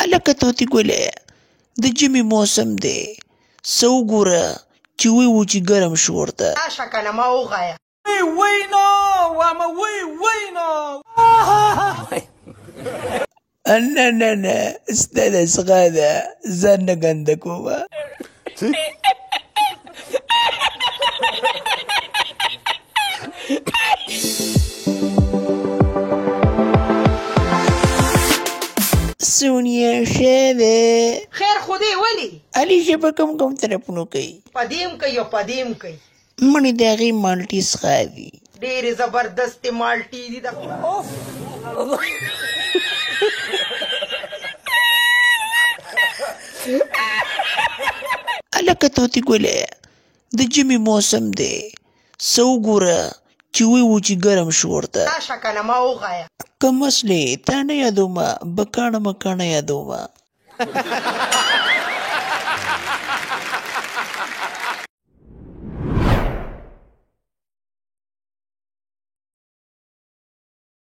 هلکه طوطي ګلې، د ژمي موسم دی، څه وګوره چې وی و چې ګرم شو ورته. راشه کنه ما وغایه. وی وی نو وامه وی وی نو. نه نه نه، ستا د څښا ده، ځان نه ګنده کومه. سونیا ښه ده؟ خیر خو دی ولي؟ علي ژبه کوم کوم طرفونو کوي؟ په دې هم کوي او په دې هم کوي. مړې د هغې مالټې څښا دي. ډېرې زبردستې مالټې دي د. هلکه طوطي ګلې، د ژمي موسم دی، څه وګوره چې وی و چې ګرم شو ورته. راشه کنه ما وغایه. که مسلې تا نه یادومه، بکاڼه مکاڼه یادومه.